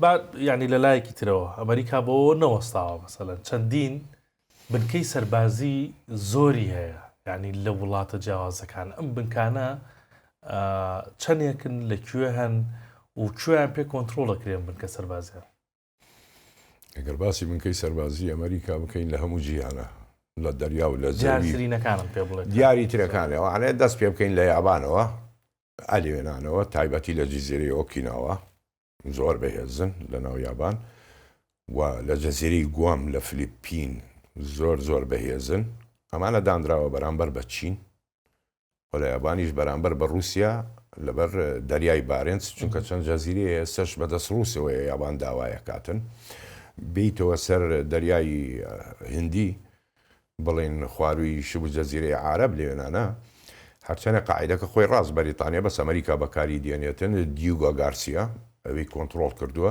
با یانی لە لایەکی ترەوە ئەمریکا بەوە نەوەستاوە مەسەلەن چەندین بنکەی سەربازی زۆری هەیە یعنی لە وڵاتە جیاوازەکان ئەم بنکانە چەندێکن لە کوێ هەن و کوێیان پێ کۆنتترۆڵ دەکرێن بنکە سەربازیان ئەگەر باسی بنکەی سەربازی ئەمریکا بکەین لە هەموو جیهانە لە دەریا و لە زەوی دیارترینەکانم پێ بڵێ دیاری ترەکانەوە ئەنێ دەست پێ بکەین لە یابانەوە ئەلێنانەوە تایبەتی لە جزیرەی ئۆکیناوە زۆر بەهێزن لە ناو یابان و لە جەزیرەی گوام لە فلیپین زۆر زۆر بەهێزن ئەمانە دانراوە بەرامبەر بە چین و لە یابانیش بەرامبەر بە ڕووسیا لەبەر دەریای بارێنس چونکە چەند جەزیرەیە ئێستەش بەدەست ڕووسەوەیە یابان داوای ئەکاتن بێیتەوە سەر دەریای هندی بڵێن خوارووی شبه جەزیرەی عارەب لەوێنانە هەرچەنە قاعیدەکە خۆی ڕاست بەریتانیا بەس ئەمریکا بەکاری دێنێتن دیوگا گارسیا ئەوی کۆنتڕۆڵ کردووە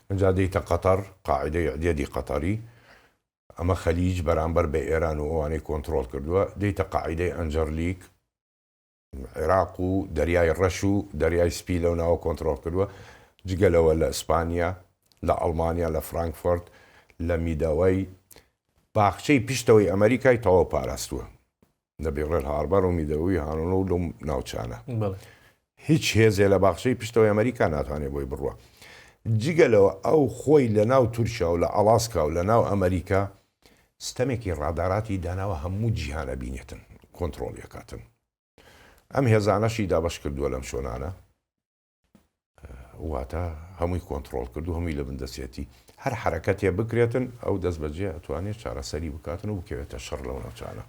ئەجا دێیتە قەتەر قاعیدەی عدێدی قەتەری ئەمە خەلیج بەرامبەر بە ئێران و ئەوانەی کۆنتڕۆڵ کردووە، دێیتە قاعیدەی ئەنجەرلیک، عێراق و دەریای ڕەش و دەریای سپی لەو ناوە کۆنتڕۆڵ کردووە، جگە لەوە لە ئیسپانیا، لە ئەڵمانیا، لە فرانکفۆرت، لە میدەوەی باخچەی پشتەوەی ئەمەریکای تەواو پاراستووە. لە بیڕێل هاربەر و میدەوی هانۆ و لەو ناوچانە هیچ هێزێ لە باخچەی پشتەوەی ئەمریکا ناتوانێت بۆی بڕوە جگە لەوە ئەو خۆی لە ناو تورکیا و لە ئەڵاسکا و لە ناو ئەمریکا ستەمێکی ڕاداراتی داناوە هەموو جیهانە بینێتن کۆنتترۆڵیەکاتن ئەم هێزانەشی دابش کردووە لەم شۆنانە واتە هەمووی کۆنتڕۆڵ کرد و هەمووی لە بن دەستێتی هەر حەرەکەتێ بکرێتن ئەو دەست بەجێ ئەتوانێت چارەسەری بکاتن و بکەوێتە شەڕ لەو ناوچانە.